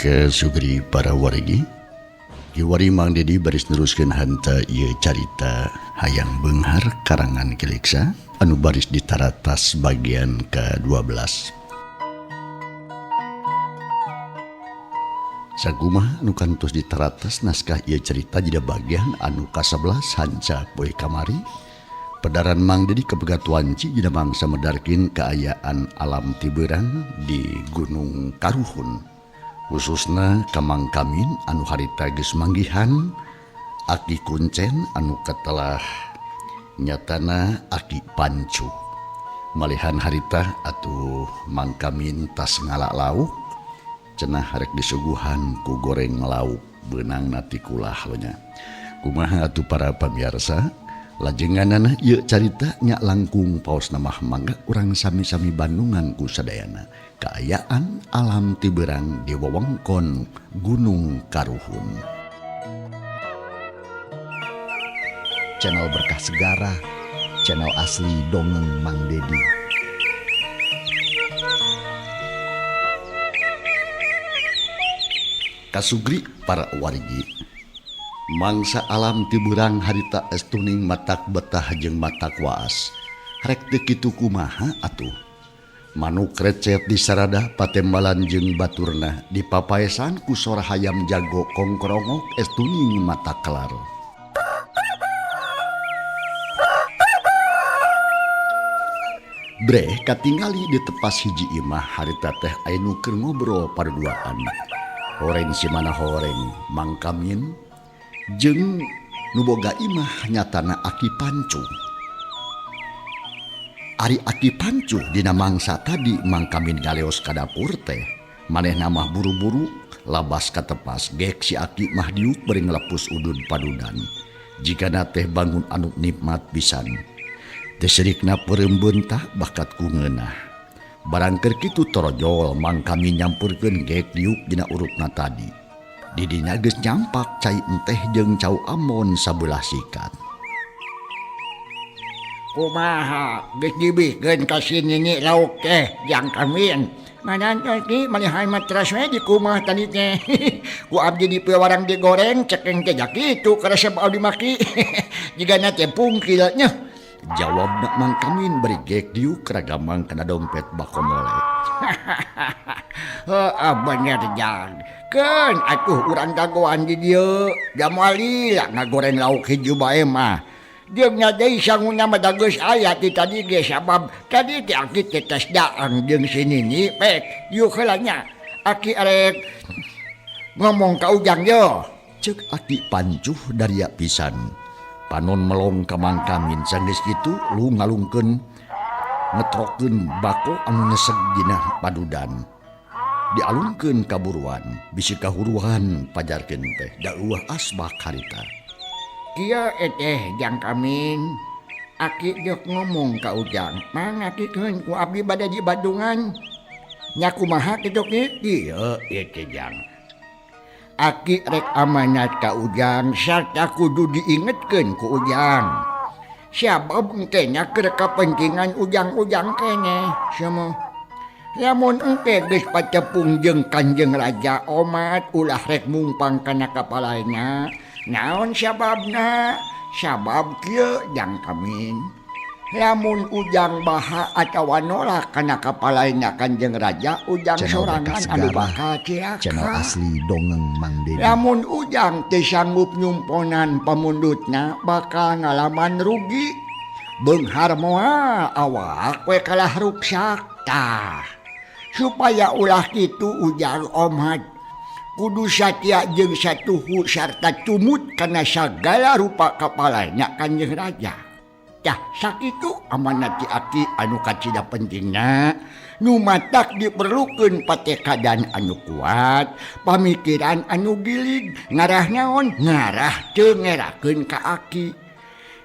Kasugri para wargi Kiwari Mang Dedi baris neruskeun hanta ieu carita hayang beunghar karangan Kiliksa anu baris ditaratas bagian ke-12. Sakumaha anu kantos ditaratas naskah ieu carita dina bagian anu ka-11 hanca poe kamari pedaran Mang Dedi kapegat wanci dina mangsa medarkin kaayaan alam tiberang di Gunung Karuhun. Khususna ka Mang Kamin anu harita geus manggihan Aki Kuncen anu katelah nyatana Aki Pancu. Malihan harita atuh Mang Kamin tas ngala lauk cenah rek disuguhan ku goreng lauk beunangna ti kulah nya. Kumaha atuh para pamiarsa lajenganana ieu carita nya langkung paos mah mangga urang sami-sami Bandungan ku sadayana. Kaayaan alam tiberang di wewengkon Gunung Karuhun. Channel Berkah Segara, channel asli Dongeng Mang Dedi. Kasugri para wargi, mangsa alam tiberang harita estuning matak betah jeung matak waas. Rek teu kitu kumaha atuh? Manuk recet di sarada patembalan jeung baturna dipapaesan ku sora hayam jago kongkrongok estuning mata kelar. Breh katingali di tepas hiji imah harita teh aya nu keur ngobrol paduduaan. Horeng si mana horeng Mang Kamin jeung nu boga imah nyatana Aki Pancu. Ari Aki Pancu dina mangsa tadi Mang Kamin ngaleos ka dapur teh manehna mah buru-buru labas ka tepas gek si Aki mah diuk bari ngalepus udud padudan. Jigana teh bangun anu nikmat pisan. Teu sirikna peureum beunta bakat ku ngeunah. Barang keur kitu torojol Mang Kamin nyampurkeun gek diuk dina urutna tadi. Di dinya geus nyampak cai enteh jeung cau ambon sabelah sikat. Kumaha geus dibikeun ka si nini lauk teh jang Kamin. Mana ki malihan matras we di kumah tadi teh. Ku abdi dipiwarang digoreng cekeng teh kitu karesep abdi maki. Jigana teh pungkil nya. Jawabna Mang Kamin bari gek diuk ragamang kana dompet bakomole. Heuh bener jang. Keun atuh urang dagoan di dieu. Jamoal lila ngagoreng lauk hiji bae mah. Jeung nya deui sanguna mah da geus aya ti tadi ge sabab tadi teh aki teh tos daang jeung si nini pek diuk heula nya. Aki arek ngomong ka Ujang yo. Ceuk Aki Pancuh daria pisan. Panon melong ka Mang Kamin sanggeus kitu lu ngalungkeun ngetrokeun bako anu neseg dina padudan. Dialungkeun ka buruan bisi kahuruhan pajarkeun teh da eueuh asbak harita. Kieu eteh jang Kamin. Aki geuk ngomong ka Ujang, mang akikeun ku abdi bade di Bandungan. Nya kumaha kitu ki? Kieu ieu teh jang. Aki rek amanat ka Ujang sarta kudu diingetkeun ku Ujang. Sabab engke nya keur kapentingan Ujang-ujang keneh semua. Lamun engke geus patepung jeung Kanjeng Raja omat ulah rek mungpang kana kapalaina. Naon sababna? Sabab kieu jang Kamin. Lamun Ujang baha atawa nolak kana kapalaina Kanjeng Raja, Ujang Channel Berkah sorangan anu Segara, bakal channel cilaka. asli Dongeng Mang Dedi. Lamun Ujang teu sanggup nyumponan pamundutna bakal ngalaman rugi. Beunghar moal awak we kalah ruksak. Tah, supaya ulah kitu Ujang omat kudu satia jeung satuhu sarta tumut kana sagala rupa kapalana Kanjeng Raja. Tah sakitu amanat ti aki anu kacida pentingna nu matak diperlukeun patekadan anu kuat, pamikiran anu gilig, ngarah naon? Ngarah teu ngerakeun ka aki.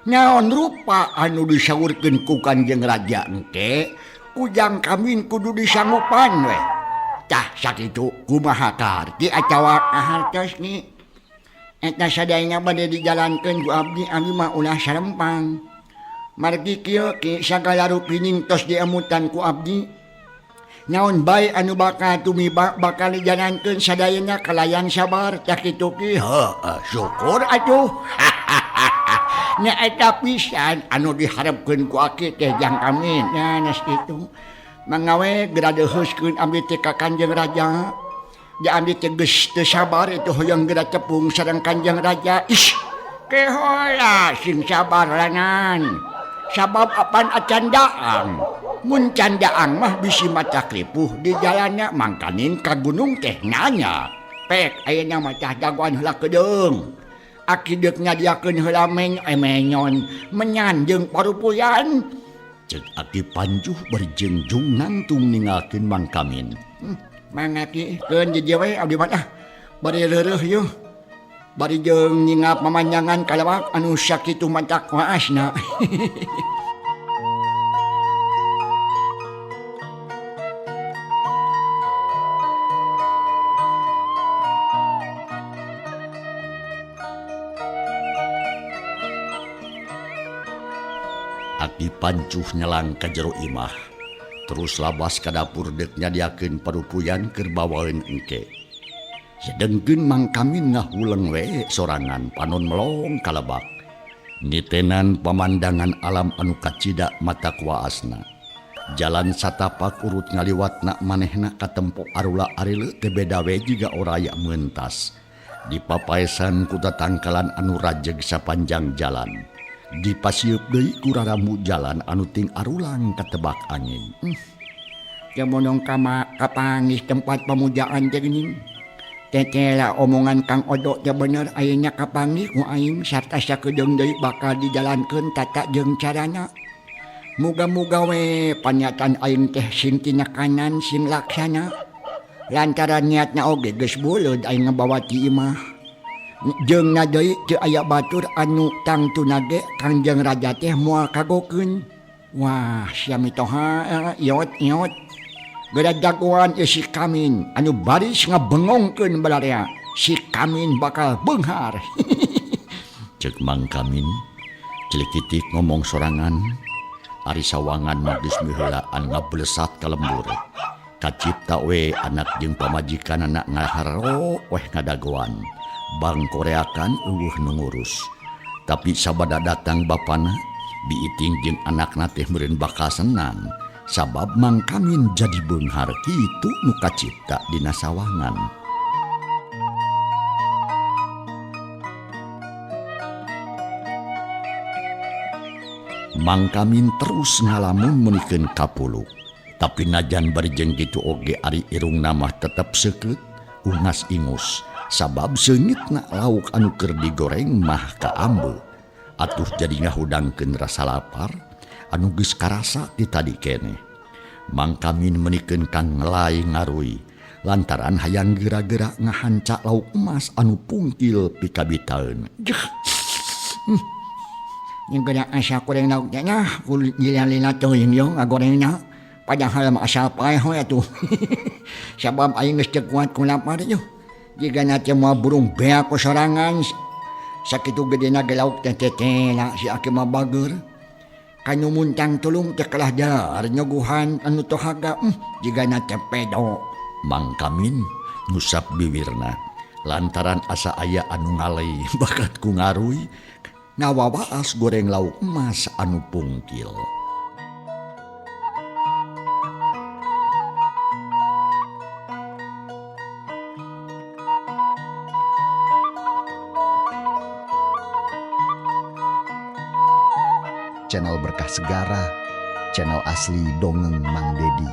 Naon rupa anu disaurkeun ku Kanjeng Raja engke, Ujang Kamin kudu disanggupan we. Tah sakitu kumaha kaharti atawa kahartos ni. Eta sadayana bade dijalankeun ku abdi, abdi mah ulah sarempang. Margi kieu ki sagala rupining tos diemutan ku abdi. Naon bae anu bakal tumiba bakal dijalankeun sadayana kalayan sabar tah kitu ki. Heuh, syukur atuh. Nya eta pisan anu diharepkeun ku aki teh jang kami. Nya nes kitu. Mangawe geura deuheuskeun abdi teh ka Kanjeng Raja. Ja abdi teh geus teu sabar itu hoyong geura tepung sareng Kanjeng Raja. Ih, kehola sing sabar lanan. Sabab apan acan daang. Mun can daang mah bisi mata kripuh di jalanna mangkaning ka gunung teh nanya. Pek ayeuna mah tah dagoan heula kedeung. Aki deuk nyadiakeun heula menyon menyan jeung parupuyan. Ceuk Aki Panjuh bari jengjung nangtung ninggalkeun Mang Kamin. Mang Aki keun di dieu we abdi mah ah. Bari leureuh yeuh. Bari jeung nyingap mamanjangan kalawak anu sakitu matak waasna. Aki Pancuh nyelang ka jero imah, terus labas ka dapur deuk nyadiakeun parupuyan keur bawaeun engke. Sedengkeun Mang Kamin ngahuleng we sorangan panon melong ka lebak. Nitenan pamandangan alam anu kacida mata kuaasna. Jalan satapak urut ngaliwatna manehna katempo arula arile teh beda we jiga oraya mentas. Di papaesan ku tatangkalan anu rajeg sapanjang jalan. Dipasieup deui ku raramu jalan anu ting arulang katebak angin. Ya monong kama kapanggih tempat pemujaan teh geuning. Tetela omongan Kang Odo teh bener ayeuna kapanggih ku aing sarta sakedeung deui bakal dijalankeun tata jeung carana. Muga-muga we panyatan aing teh sing tinakanan sing laksana. Lantaran niatna oge geus buleud aing ngabawa ti imah. Jeung na deui teu aya batur anu tangtuna ge Kangjeng Raja teh moal kagokeun. Wah, sia mitoha iot-iot. Geura jagoan ieu si Kamin anu baris ngabengongkeun balarea. Si Kamin bakal beunghar. Ceuk Mang Kamin celikitik ngomong sorangan. Ari sawangan mah geus miheulaan ngablesat ka lembur. Kacipta we anak jeung pamajikanana ngaharo weh ngadagoan. Bang koreakan eueuh nu ngurus. Tapi sabada datang bapana, biiting jeung anakna teh meureun bakal senang. Sabab Mang Kamin jadi beunghar kitu nu kacipta dina sawangan. Mang Kamin terus ngalamun meunikeun kapuluk. Tapi najan bari jeung kitu oge ari irungna mah tetep seukeut, ungas ingus. Sabab seungitna lauk anu keur digoreng mah kaambe. Atuh jadi ngahudangkeun rasa lapar anu geus karasa ti tadi keneh. Mang Kamin meunikeun kang ngelai ngaruy lantaran hayang geura-geura ngahanca lauk emas anu pungkil pikabitaeun. Yang geura asa goreng lauk teh nya kulit lila-lila teuing yo ngagorengna. Padahal mah asa paeh we atuh. Sabab aing geus teu kuat ku lapar yo. Jigana teh moal burung beak ku sorangan. Sakitu gedena ge lauk teh teteh si aki mah bager. Kanu muntang tulung teh kalah dar nyuguhan anu tohaga jigana teh pedo. Mang Kamin ngusap biwirna lantaran asa aya anu ngalei bakat ku ngaruy ngawawaas goreng lauk emas anu pungkil. Channel Berkah Segara, channel asli Dongeng Mang Dedi.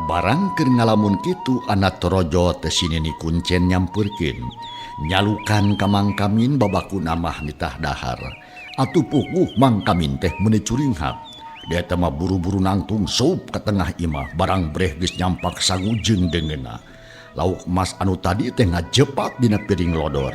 Barang keur ngalamun kitu anak torojo teh sinini kuncen nyampeurkeun. Nyalukan ka Mang Kamin babakuna mah nitah dahar. Atuh puguh Mang Kamin teh meuni curinghap. Dia teh mah buru-buru nangtung sup ke tengah imah barang breh geus nyampak sangujeung deungeunna. Lauk emas anu tadi teh ngajepat dina piring lodor.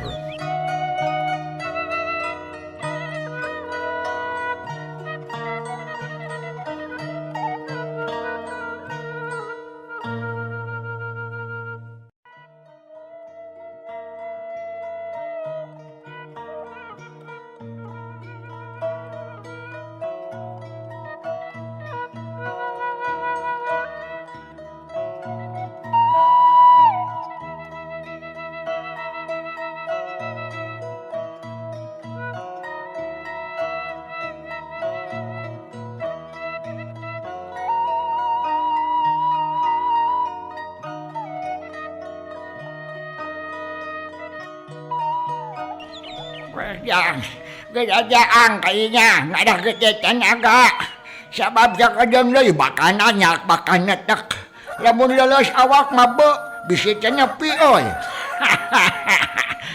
Jang, geus ajaang kayaknya ngadah gede tenaga. Sabab sakedeung deui bakal nanyak bakal netek. Lamun leuleus awak mah beu bisi teu nepi euy.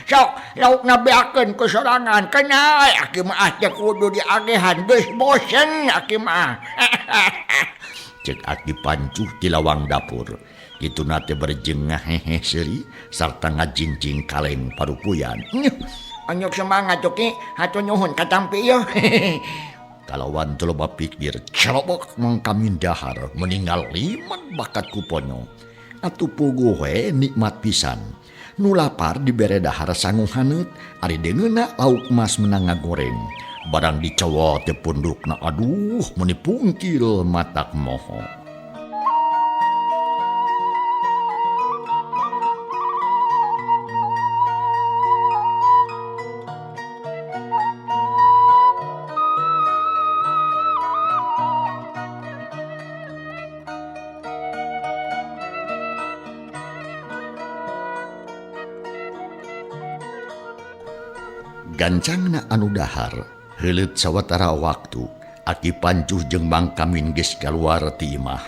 Sok laukna beakeun ku sorangan kena aki mah teh kudu diagehan geus bosen aki mah. Cek aki pancuh ti lawang dapur. Kituna teh berjengah hehe seuri sarta ngajingjing kaleng parupuyan. Anyok semangat tuh ki, hatur nuhun katampi ieu. Kalawan teu loba pikir celobok mangkamin dahar meninggal liman bakat kuponyo. Atuh puguh we nikmat pisan. Nu lapar dibere dahar sangu haneut, ari deungeunna lauk mas menang ngagoreng. Barang dicowot teh pundukna aduh meuni pungkil matak moho. Gancangna anu dahar heuleut sawatara waktu aki pancuh jeung Mang Kamin geus kaluar ti imah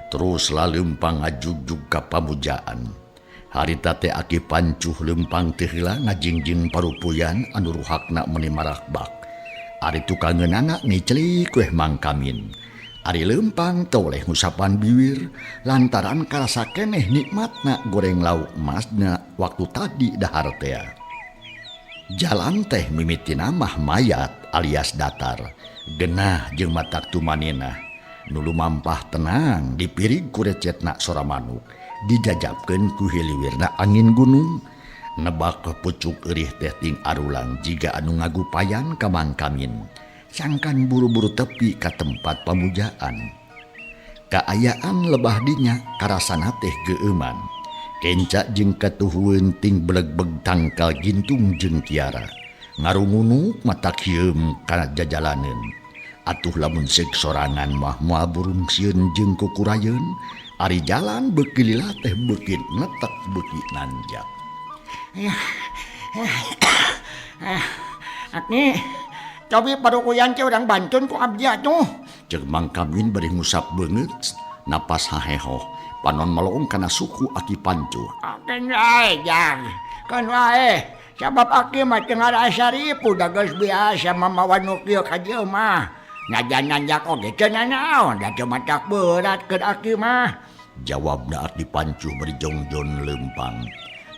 terus laleumpang ngajugjug ka pamujaan. Harita teh aki pancuh leumpang teu heula ngajingjing parupuyan anu ruhakna meuni marakbak. Ari tukangeunana ngiclik weh Mang Kamin. Ari leumpang teu oleh ngusapan biwir lantaran karasa keneh nikmatna goreng lauk emasna waktu tadi dahar tea. Jalan teh mimitina mah mayat alias datar, genah jeung matak tumanina. Nu lumampah tenang dipirig ku recetna sora manuk, dijajabkeun ku hiliwirna angin gunung. Nebak pucuk eurih teh ting arulang jiga anu ngagupayan ka Mang Kamin. Sangkan buru-buru tepi ka tempat pamujaan. Kaayaan lebah dinya karasana teh geueuman. Kenca jeung katuhueun ting belegbeg tangkal gintung jeung tiara. Ngarungunuk matak hieum kana jajalaneun. Atuh lamun seuk sorangan mah moal burung sieun jeung kukurayeun, ari jalan beuki lila teh beuki netek beuki nanjak. Aki, cobi parukuyan teh urang bantun ku abdi atuh. Ceuk Mang Kamin bari ngusap beungeut, napas hahehoh. Panon meloong kana suku aki pancuh. Keun wae jang, keun wae. Sabab aki mah teu ngarasa ripuh da geus biasa mamawa nu kieu ka dieu mah. Najan-nanjak oge teu nanaon, da teu matak berat keur aki mah. Jawabna aki pancuh bari jongjon leumpang.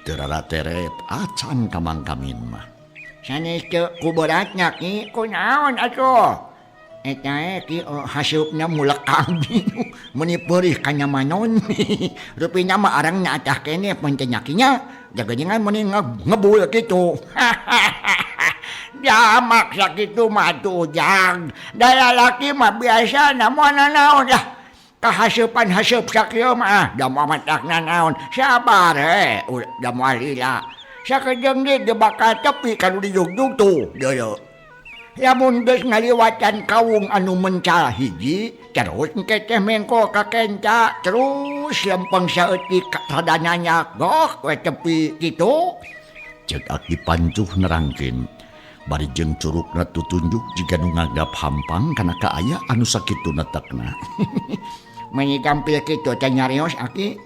Teu rarateret acan ka Mang Kamin mah. Sanes teu ku beratna ki, kunaon atuh? Eta ki haseupna mulekang meuni peurih kanyamanon. Rupina mah arangna atah keneh pun teh nyakinya, jageuningan meuni ngebul kitu. Jamak sakitu mah atuh jang. Da lalaki mah biasana moal nanaon lah. Kahaseupan haseup sakieu mah da moal matak nanaon. Sabar he, da moal lila. Sakedeung deui bakal tepi ka nu dijugjug tuh deuleu. Lamun geus ngaliwatan kawung anu mencal hiji, terus engke teh mengko ka kenca, terus lempeng saeutik rada nanyak gok we tepi kitu. Ceuk aki pancuh nerangkeun, bari jeung curugna tutunjuk jiga nu nganggap hampang kana kaaya anu sakitu netekna. Meuni gampil kitu teh nyarios aki,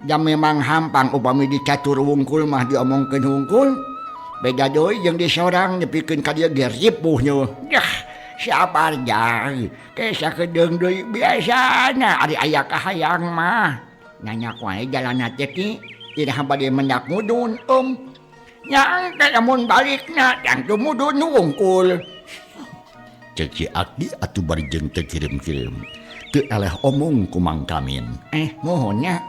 da memang hampang upami dicatur wungkul mah diomongkeun wungkul. Beda deui jeung di sorang nepikeun ka dieu ge ripuh nya. Yah, sabar jang. Ke sakedeung deui biasana ari aya kahayang mah. Nanyak wae jalanna teh ki, iraha bade mendak mudun om. Nya engke lamun balikna tangtu mudun wungkul. Ceuk si Aki atuh bari jeung teu kirim-kirim. Teu eleh omong ku Mang Kamin. Mohon nya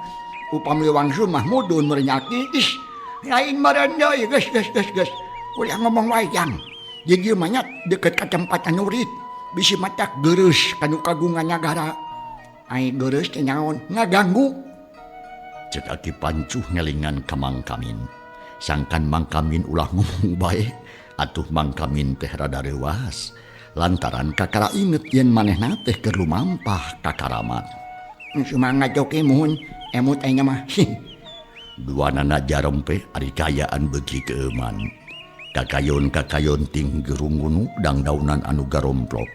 upami wangsul mah mudun meureun Aki. Ih, lain meureun deui geus geus geus geus. Ulah ngomong wae jang. Di dieu mah nya deukeut ka tempat anu rit. Bisi matak geureus ka nu kagungan nagara. Ai geureus teh naon? Ngaganggu. Ceuk Aki pancuh ngelingan ka Mang Kamin. Sangkan Mang Kamin ulah ngomong bae, atuh Mang Kamin teh rada reuas. Lantaran kakara inget yen manehna teh keur lumampah ka karamat. Semangat joki muhun emut aing mah. Duanana jarempe ari kaayaan beuki keueuman. Kakayon-kakayon ting gerungunu dangdaunan anu garomplok.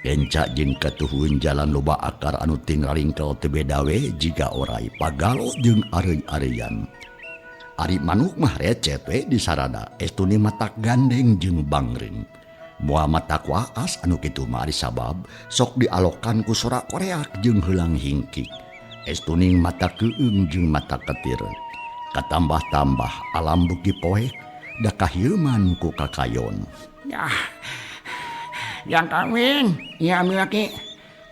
Enca jeung katuhueun jalan loba akar anu ting raringkel teu beda we jiga orai pagalo jeung areuy-areuyan. Ari manuk mah recet we disarada estuni matak gandeng jeung bangring. Moal matak waas anu kitu mah ari sabab sok dialokan ku sorak koreak jeung heulang hingkik. Estuning mata keung jeung mata ketir. Katambah-tambah alam beuki poek da kahieuman ku kakayon. Yah. Yang kawin, ya ami laki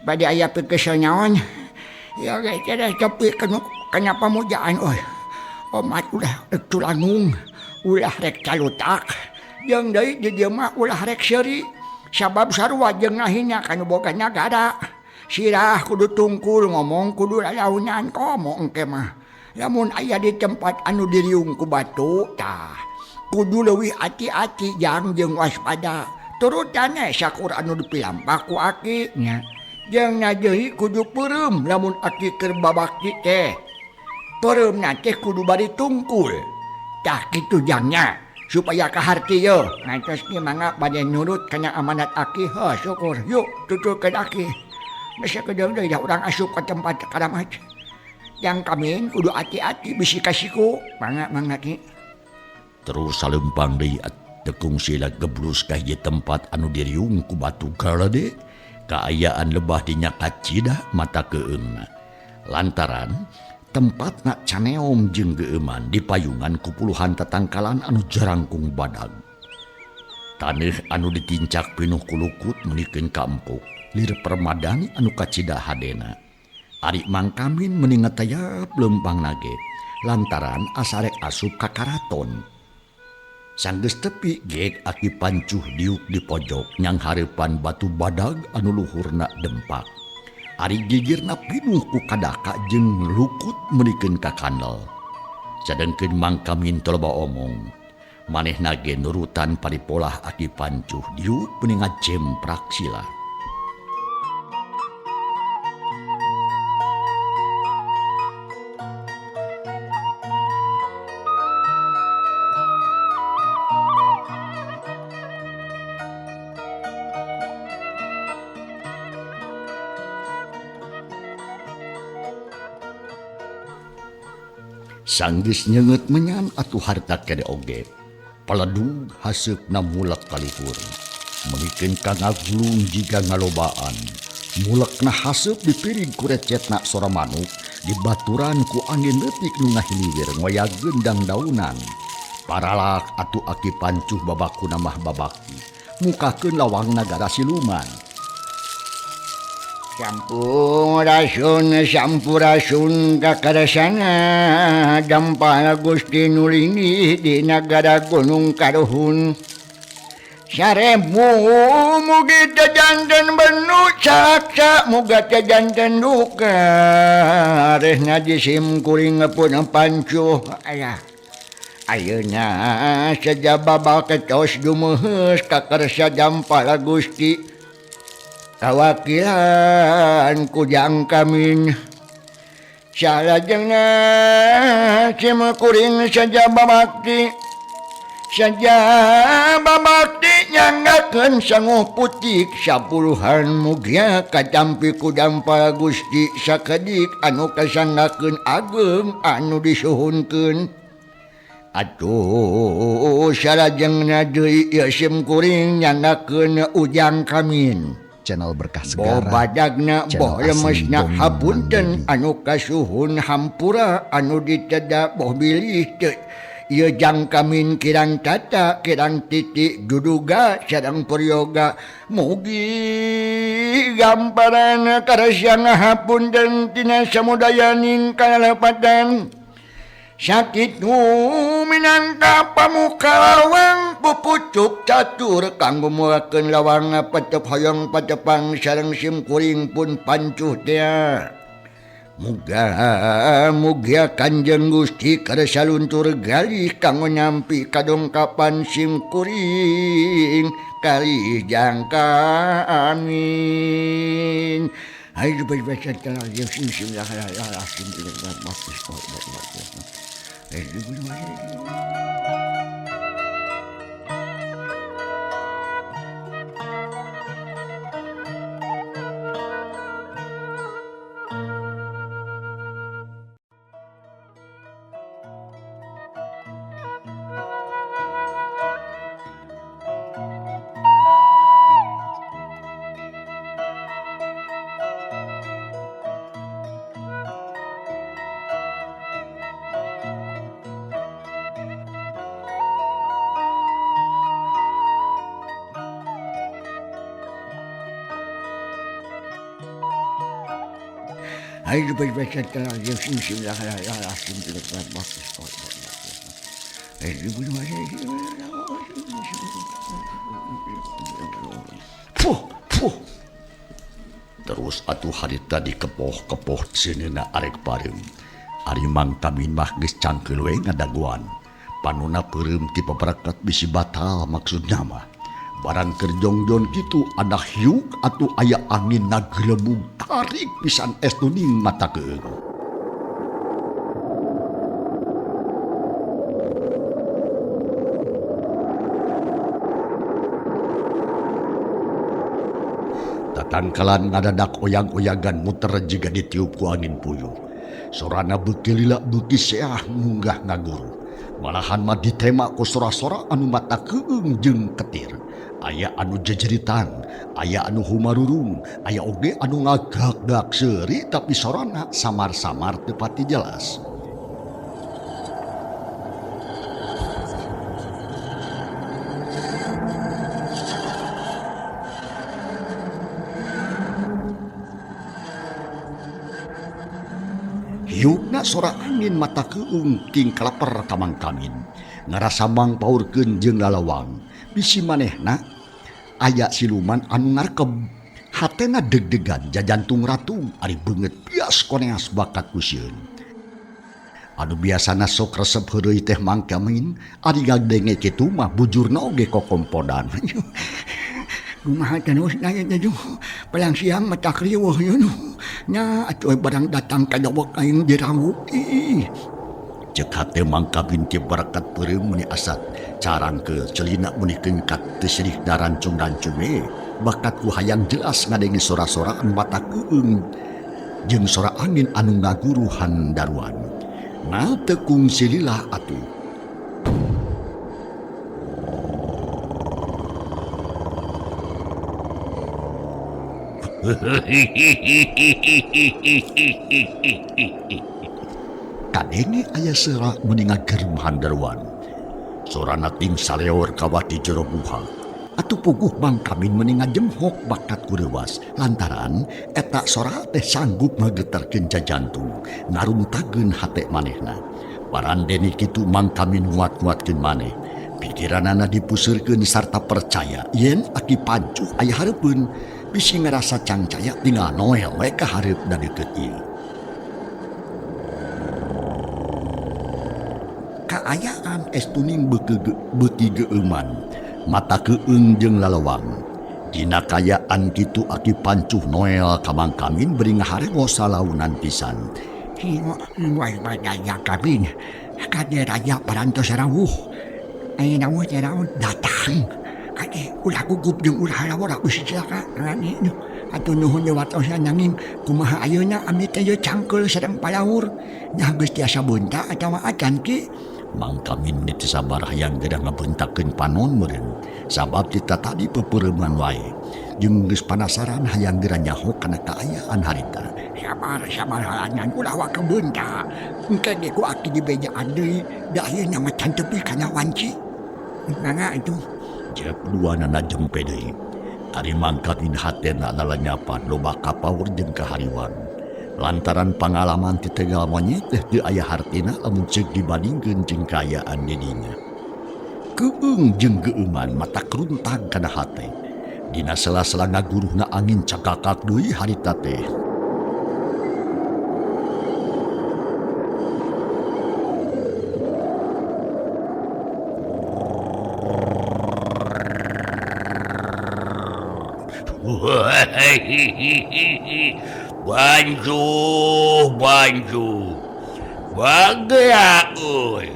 bade aya pikesel nyaon. Ya ge teh tepi kana pamujaan euy. Omat ulah rek tulangung, ulah rek calutak. Jeung deui di dieu mah ulah rek seuri. Sabab sarua jeung ngahina kanu boga nagara. Sirah kudu tungkul ngomong kudu lalaunan komo engke mah. Lamun aya di tempat anu diriung ku batu tah kudu leuwih ati-ati jang jeung waspada. Turutane sakur anu dipilampak ku aki nya. Jeung najehi kudu peureum lamun aki keur babakti teh. Peureumna teh kudu bari tungkul. Tah kitu jangnya supaya kaharti ye. Ngantos ni mangga bade nurut kana amanat aki. Heuh syukur yuk tuturkeun aki. Geus sakedeung deui dah urang asup ka tempat karamat. Yang kamin kudu ati-ati bisi kasiku. Mangga mangga ki. Terus salempang deui tekung sila geblus ka hiji tempat anu diriung ku batu galede. Kaayaan lebah dinya kacida mata keungna. Lantaran tempatna caneom jeung geueuman dipayungan ku puluhan tatangkalan anu jarangkung badag. Taneuh anu ditincak pinuh kulukut meunikeun kaempuk. Lir permadani anu kacida hadena. Ari Mang Kamin meuni ngatayap leumpang nage lantaran asarek asup ka karaton. Sanggeus tepi geek aki pancuh diuk di pojok nyang hareupan batu badag anu luhurna dempak. Ari gigirna pinuh ku kadaka jeung lukut meunikeun ka kandel. Sadengkeun Mang Kamin teu loba omong. Manehna ge nurutan paripolah aki pancuh diuk meuni ngajemprak sila. Sanggeus nyeungeut menyan atuh harta kede oge. Paledug haseupna mulek kaluhur. Meunikeun ka ngagulung jiga ngalobaan. Mulekna haseup dipirig ku recetna sora manuk, dibaturan ku angin leutik nu ngahiliwir ngoyageun dangdaunan. Paralak atuh aki pancuh babakuna mah babakti. Mukakeun lawang nagara siluman. Sampurasun sampurasun kakaresana dampal Gusti Nulini di nagara Gunung Karuhun. Sarebu mugi teu janten benu saksa muga teu janten duka rehna jisim kuring pun pancuh aya. Ayeuna sajaba baketos dumeheus kakarsa dampal Gusti. Kawakilan kujang kamin salajengna sim kuring sajaba bakti nyanggakeun sanguh putik sapuluhan mugia katampi ku dampal Gusti sakedik anu kasanggakeun ageung anu disuhunkeun. Atuh salajengna deui ieu sim kuring nyanggakeun ujang kamin. Channel berkah segara, boh badagna boh lemesna hapunten anu kasuhun hampura anu diteda boh bilih teu ieu jang kamin kirang tata kirang titik duduga sareng peryoga mugi gamparan karasya ngahapunten tina samudayaning kalepatan sakitu minangka pamuka lawang pupucuk catur kanggo mulakeun lawang patep hoyong patepang sareng sim kuring pun pancuh teh. Muga mugia Kanjeng Gusti karsa luntur galih kanggo nyampi kadongkapan sim kuring kalih jangka amin. Ayo baca Puh, puh. Terus atuh harita dikepoh-kepoh seuneuna arek pareum. Ari Mang Tamin mah geus cangkeul we ngadaguan. Panona peureum ti pabarakat bisi batal maksudna mah. Barang keur jongjon kitu ada hiuk atuh aya angin ngagelebug tarik pisan es tuning mata keung. Tatangkalan ngadadak oyag-oyagan muter jiga ditiup ku angin puyuh. Sorana beuki lila beuki seah munggah ngaguru. Malahan mah ditema ku sora-sora anu mata keung jeung ketir. Aya anu jejeritan, aya anu humarurung, aya oge anu ngagak-gak seuri tapi sorana samar-samar teu pati jelas. Hiukna sora angin mata keung king kalaper ka Mang Kamin. Ngarasa mangpaurkeun jeung lalawang. Bisi manehna aya siluman anu ngarkeb. Hatena deg-degan jajantung ratung ari beungeut bias koneas bakat ku sieun. Anu biasana sok resep heureuy teh Mang Kamin, ari ngadenge kitu mah bujurna oge kokompodan. Kumaha terus na ieu teh pelang siang mata kriweuh ieu nu. Nya atuh barang datang ka dewek aing dirawu ih. Ceuk hate Mang Kamin ti barakat peureum meuni asat carangkeul celina meuni keungkat teu sirih darancung-rancung we. Bakat ku hayang jelas ngadenge sora-sora anu mata keung jeung sora angin anu ngaguruhan daruan. Na teu kungsi lila atuh. Kadenge aya sera meuni ngagerem handaruan. Sorana ting saleor kawati jero guha. Atuh puguh Mang Kamin meuni ngajemhok bakat ku reuwas lantaran eta sora teh sanggup ngagetarkeun jajantung, ngaruntageun hate manehna. Parandeni kitu Mang Kamin nguat-nguatkeun maneh. Pikiranana dipuseurkeun sarta percaya yen aki pancuh aya hareupeun. Bisi ngarasa cangcaya tinggal noel we ka hareup da deukeut ieu. Kaayaan es tuning beuki geueuman, mata keung jeung lalawang. Dina kayaan kitu aki pancuh noel ka Mang Kamin beri ngaharego salaunan pisan. Wai Kamin, kade raja parantos rawuh. Ayeuna rawuh teh raon datang. Kade ulah gugup jeung ulah lawara bisi cilaka. Atuh nuhun wartosan nanging kumaha ayeuna abdi teh ye cangkeul sareng palaur. Nya geus tiasa beunta atawa acan ki. Mang Kamin teu sabar hayang geura ngabeuntakeun panon meureun. Sabab ti tadi pepeureman wae. Jeung geus panasaran hayang geura nyaho kana kaayaan harita. Sabar sabar halangan ulah waka beunta. Engke ge ku aki dibejaan deui da ayeuna mah can tepi kana wanci. Mangga atuh. Jep duanana jempe deui. Ari Mang Kamin hatena lalanyapan loba kapaur jeung kahariwang. Lantaran pangalaman ti tegal monyet teh teu aya hartina lamun ceuk dibandingkeun jeung kaayaan di dinya. Keung jeung geueuman mata keruntag kana hate. Dina sela-sela ngaguruhna angin cakakak deui harita teh. Banju, banju, bageak euy.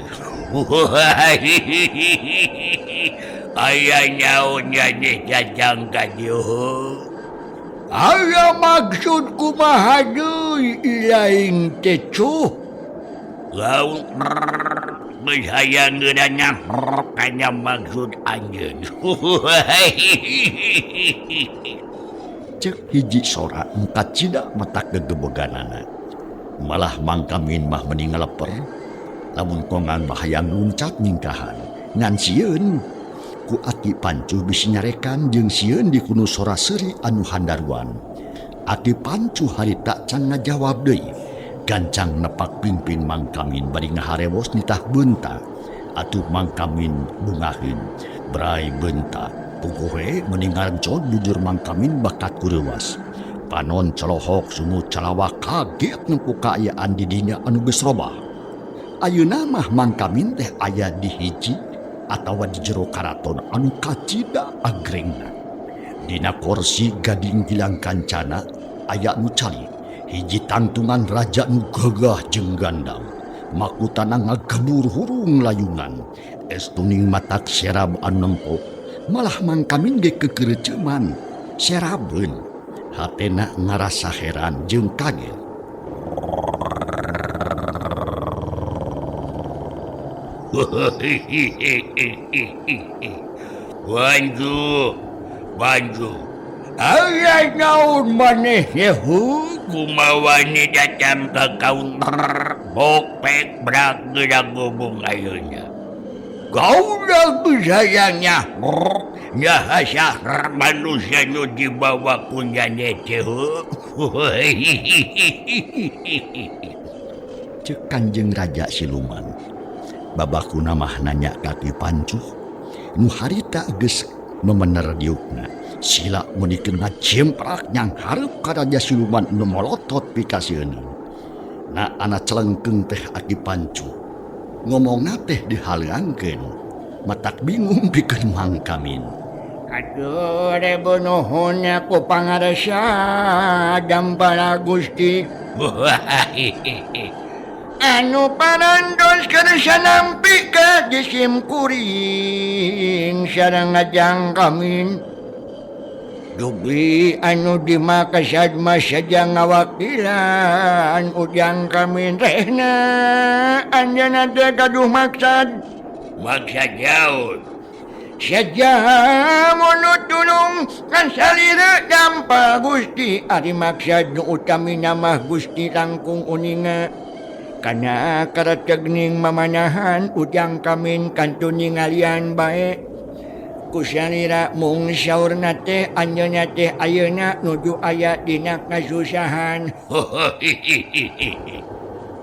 Aya nyaon nyanyi jajang ka dieu. Aya maksud kumaha deui ilaing teh cuh. Lauk geus hayang geura nyamper kana maksud anjeun. Cek hiji sora nu kacida mata gegeboganana. Malah Mang Kamin mah meni ngaleper. Lamun kongan mah hayang luncat nyingkahan. Ngan sieun ku aki pancuh bisi nyarekan jeung sieun dikunu sora seuri anu handaruan. Aki Pancu harita can ngajawab deui. Gancang nepak pingping Mang Kamin bari ngaharewos nitah beunta. Atuh Mang Kamin bungaheun brai beunta. Puguh we meni ngarencod bujur Mang Kamin bakat kureuwas. Panon celohok sungu calawak kaget nempo kaayaan di dinya anu geus robah. Ayeuna mah Mang Kamin teh aya di hiji atawa di jero karaton anu kacida agrengna. Dina korsi gading gilang kancana aya nu calik, hiji tangtungan raja nu gagah jeung gandang. Makutana ngagebur hurung layungan. Estuning matak serab anu nempo, malah Mang Kamin ge kekereuceuman serabeun. Hatena ngarasa heran jeung kaget. Banju, banju. Aya naon maneh yehu kumawani datang ka kaunter bokpek brak geura gobong ayeuna. Gaula bisayangnya nyahasa manusia nu dibawa ku nyane teh. Ceuk Kanjeng Raja Siluman. Babakuna mah nanya ka Ki Pancuh nu harita geus memener diukna. Sila meunikeun ngacimprak nyang hareup ka Raja Siluman nu molotot pikasieun. Na ana celengkeung teh Aki Pancuh. Ngomongna teh dihalangkeun. Matak bingung pikeun Mang Kamin. Aduh rebu nuhun ku pangarsa dampala Gusti. Anu parantos kersa nampi ka jisim kuring sareng ngajang kamin. Dugi anu di Makassar mah saja ngawakilan ujang kamin rehna anjeunna teh gaduh maksad. Maksad jauh. Saja mulut tulung kan salira dampa Gusti ari maksad nu utamina mah Gusti langkung uninga. Kana karetegning mamanahan ujang kamin kantun ningalian bae. Kusalira mung saurna teh anjeunna teh ayeuna nuju aya dina kasusahan.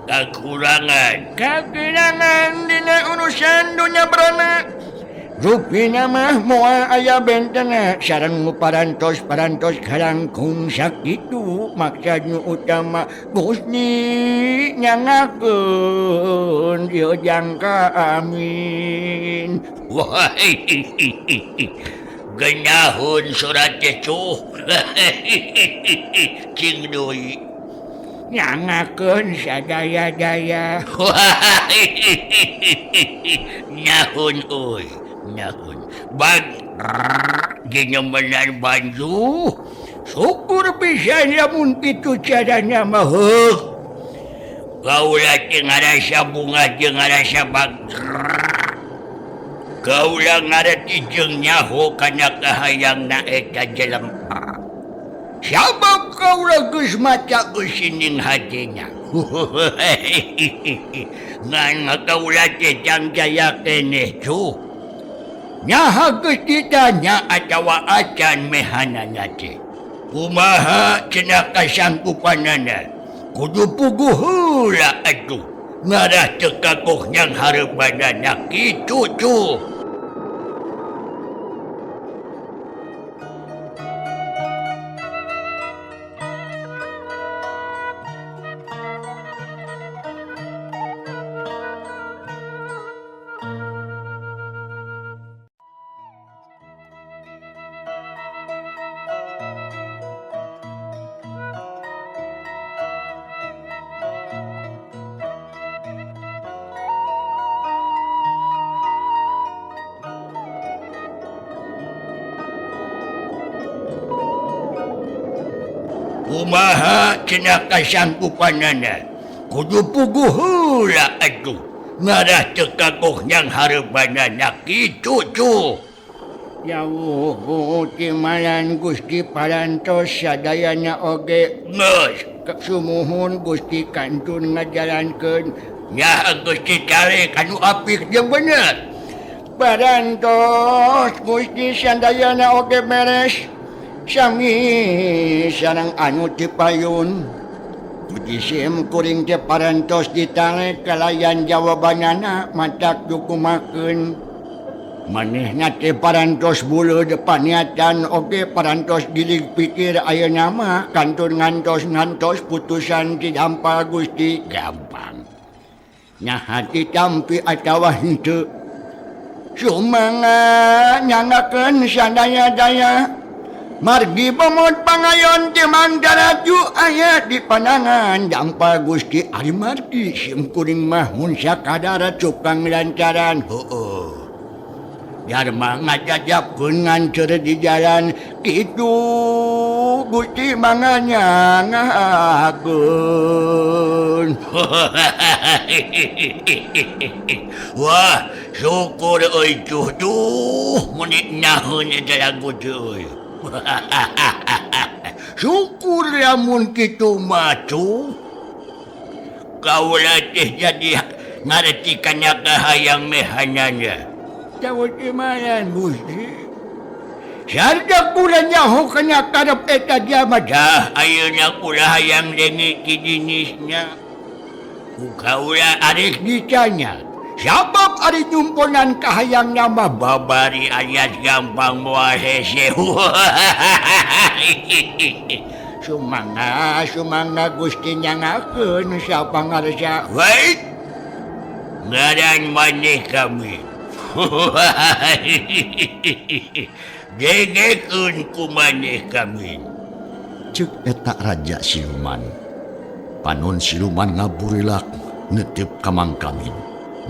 Kakurangan. Kakurangan dina urusan dunya brana. Rupina mah moal aya bentena sareng parantos-parantos kalangkung sakitu maksad nu utama Gusti nyangakeun ieu jangka amin. Wah, genahun surat teh cuh. Cing deui. Nyangakeun sadaya-daya. Nyahun euy. Nyahun. Bang ginyemenan banju. Syukur pisan lamun kitu carana mah heuh. Kaula teh ngarasa bunga jeung ngarasa bagr. Kaula ngareti jeung nyaho kana kahayangna eta jelema. Sabab kaula geus maca geusining hatena. Ngan kaula teh jangjaya keneh cuh. Nyaha geus ditanya atawa acan mehanana teh. Kumaha cenah kasanggupanana? Kudu puguh heula atuh. Ngarah teu kagoh nyang hareupanana kitu cuh. Kumaha cenah kasanggupanana? Kudu puguh heula atuh. Ngarah teu kagoh nyang hareupanana kitu cuh. Jauh timalan Gusti parantos sadayana oge geus sumuhun Gusti kantun ngajalankeun. Nya Gusti calik anu apik jeung bener. Parantos Gusti sadayana oge beres. Sami sareng anu ti payun. Kudisim kuring teh parantos ditalek kalayan jawabanana matak dukumakeun. Manehna teh parantos bulu paniatan oge parantos gilig pikir ayeuna mah kantun ngantos-ngantos putusan ti dampal Gusti gampang. Nyaha ditampi atawa henteu. Sumangga nyangakeun sadaya-daya. Margi bomot pangayon ti Manggaraju aya di panangan dampal Gusti ari margi sim kuring mah mun sakadar cukang lancaran. Heueuh. Dharma ngajajapkeun ngancer di jalan kitu Gusti manganya ngahakeun. Wah, syukur euy cuh duh mun naheun eta lagu teh euy. Syukur lamun kitu mah tuh. Kaula teh jadi ngarti kana kahayang mehanana. Dawud imanan Gusti. Sarda kula nyaho kana karep eta dia mah dah ayeuna kula hayang deungeut ti jenisna. Ku kaula arek ditanya. Sabab ari nyumponan kahayang mah babari alias gampang moal hese. Sumangga sumangga Gusti nyangakeun sapangarsa. Baik. Ngaran maneh kami. Dengekeun ku maneh kami. Ceuk eta raja siluman. Panon siluman ngaburilak neuteup ka Mang Kamin.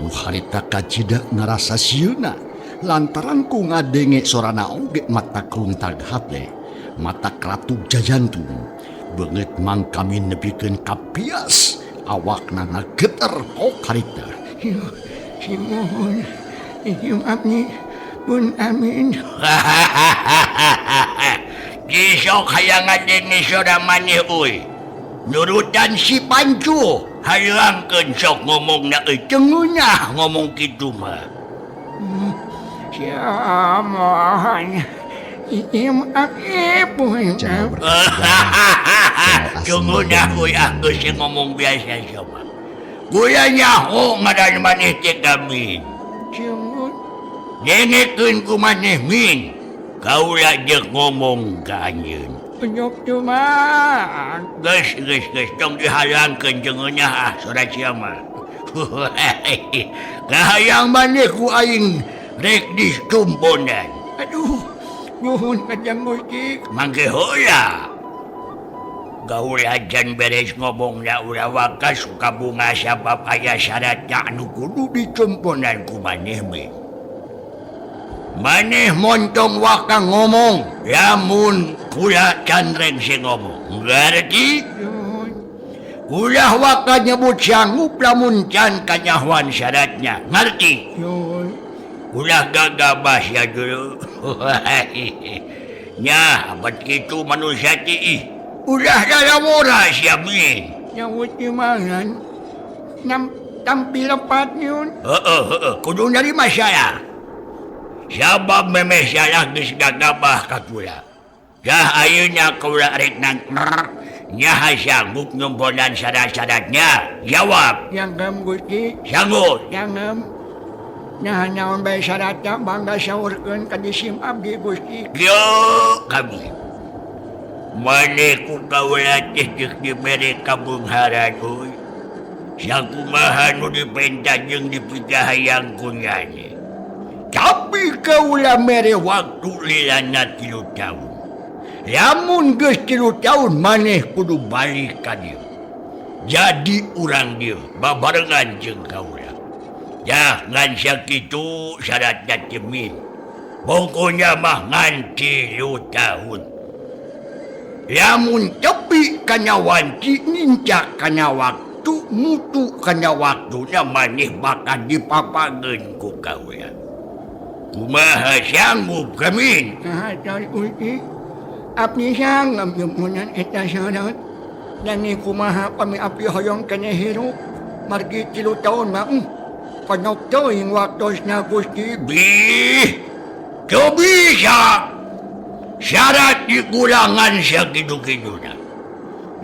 Nu harita kacida ngarasa sieuna lantaran ku ngadenge sorana oge mata keruntag hate, mata keratug jajantung. Beungeut Mang Kamin nepikeun kapias, awakna ngageter pok harita. Simuhun. Ihim abdi pun amin. Gisok hayang ngadenge sora maneh euy. Nurutan si Pancu hayangkeun sok ngomongna euy tengeunah ngomong kitu mah. Siamohon. Ihim abdi pun. Tengeunah euy ah geus ngomong biasa sama. Gula nyaho ngaran maneh teh kami. Dengekeun ku maneh min. Kaula jeung ngomong ka anjeun. Penyok cuman. Geus geus geus tong dihalangkeun jeung ngeunah ah sora sia mah. Kahayang maneh ku aing rek distumponan. Aduh, nuhun kajang Gusti. Mangke heula. Gaul ajan beres ngomongna ulah wakas kabunga sabab aya syaratna anu kudu dicumponan ku maneh min. Maneh montong waka ngomong lamun kula can rengse ngomong. Ngarti? Ulah waka nyebut sanggup lamun can kanyahoan syaratnya. Ngarti? Ulah gagabah sia dulu. Nya abad kitu manusia teh ih. Ulah lalawora sia min. Nyawut imanan. Nam tampil lepat nyun. Heeh heeh kudu narima salah. Sabab memeh salah geus gagabah ka kula. Dah ayeuna kaula rek nyaha sanggup nyumponan syarat-syaratnya. Jawab. Yanggem Gusti. Sanggup. Yanggem. Nah naon bae syaratna bangga saurkeun ka disim abdi Gusti. Yo kami. Maneh ku kaula teh geus dibere kabeungharan euy. Sakumaha nu dipenta jeung dipikahayang ku nyane. Tapi kaula mere waktu lilana 3 tahun. Lamun geus 3 tahun maneh kudu balik ka dieu. Jadi urang dieu babarengan jeung kaula. Yah ngan sakitu syaratna teh min. Pokona mah ngan 3 tahun. Lamun tepi kana wanci nincak kana waktu mutu kana waktuna maneh bakal dipapageun ku kaula. Kumaha sanggup kami? Saha Gusti? Abdi sanggup nyumpunan eta syarat. Dan ni kumaha pami abdi hoyong keneh hirup margi 3 tahun mah panok teuing waktosna Gusti. Bih, teu bisa. Syarat dikurangan sakitu-kituna.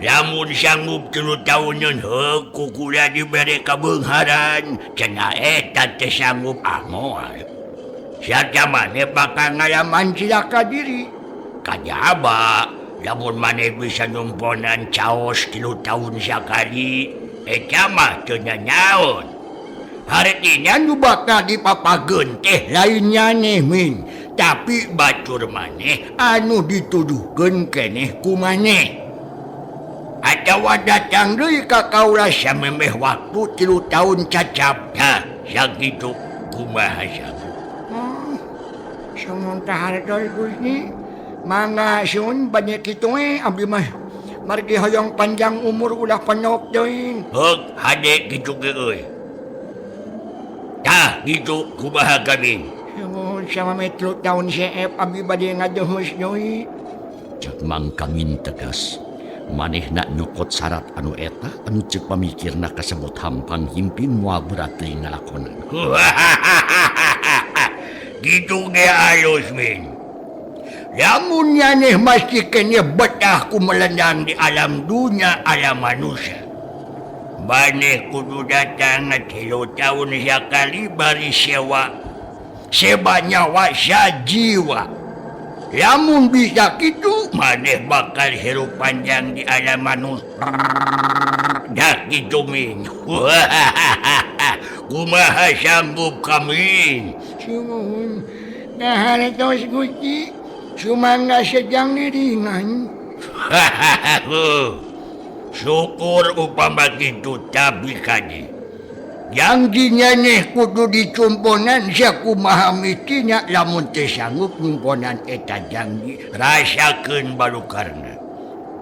Lamun sanggup 3 tahunan heuk ku kula dibere kabeungharan, cenah eta teh sanggup ah moal. Sarta maneh bakal ngalaman cilaka diri. Kajaba lamun maneh bisa nyumponan caos 3 tahun sakali, eta mah teu nanaon. Hartina nu bakal dipapageun teh lain nyaneh min, tapi batur maneh anu dituduhkeun keneh ku maneh. Atawa datang deui ka kaula samemeh waktu 3 tahun cacap. Tah sakitu kumaha sanggup. Sumon tahartos Gusti. Mangga sun banyak kitu we abdi mah. Margi hoyong panjang umur ulah penok deui. Heuk hade kitu ge euy. Tah kitu kumaha kami. Sumon samemeh 3 tahun seep abdi bade ngadeheus deui. Cek Mang Kamin tegas. Manehna nyokot syarat anu eta anu ceuk pamikirna kasebut hampang himpin moal berat teuing ngalakonan. Gitu ge alus min. Lamun nyaneh masih keneh betah ku melendang di alam dunia alam manusia. Maneh kudu datang 3 tahun sakali bari sewa. Seba nyawa sajiwa. Lamun bisa kitu maneh bakal hirup panjang di alam manusia. Dah kitu min. Kumaha sanggup kami. Sumuhun. Nah hartos Gusti. Sumangga sejang diringan. Syukur upama kitu tapi kadi. Janji nyaneh kudu dicumponan sakumaha mitinya lamun teu sanggup nyumponan eta janji rasakeun balukarna.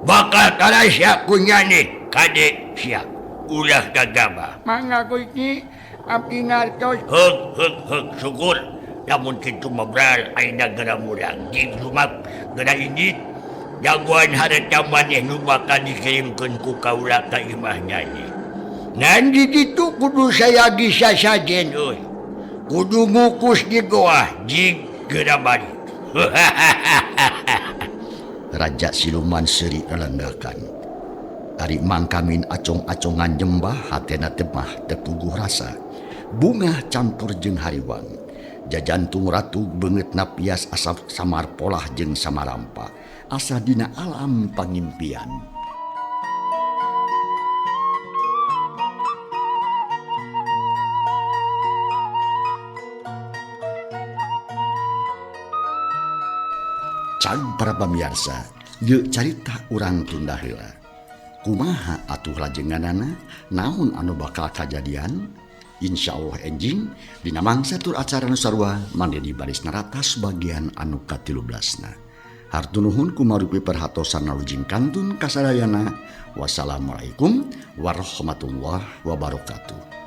Bakal karasa ku nyaneh kade siap ulah gagabah. Mangga Gusti abdi ngartos. Heuk heuk heuk syukur lamun kitu mah bral ayeuna geura murang jeung lumak geura indit jagoan harta maneh nu bakal dikirimkeun ku kaula ka imah nyaneh. Ngan di ditu kudu saya bisa sajen euy. Kudu ngukus di goa jig geura balik. Raja siluman seuri lelenggakan. Ari Mang Kamin acong-acongan jembah hatena teh mah teu puguh rasa. Bungah campur jeung hariwang. Jajantung ratu beungeutna pias asap samar polah jeung samarampa. Asa dina alam pangimpian. Cag para pamiarsa, yeuh carita urang tunda heula. Kumaha atuh lajenganana, naon anu bakal kajadian? Insyaallah enjing dina mangsa tur acara nu sarua mangde di baris naratas bagian anu ka-13na. Hartu nuhun kumarupi perhatosan nalujing kantun kasadayana. Wassalamualaikum warahmatullahi wabarakatuh.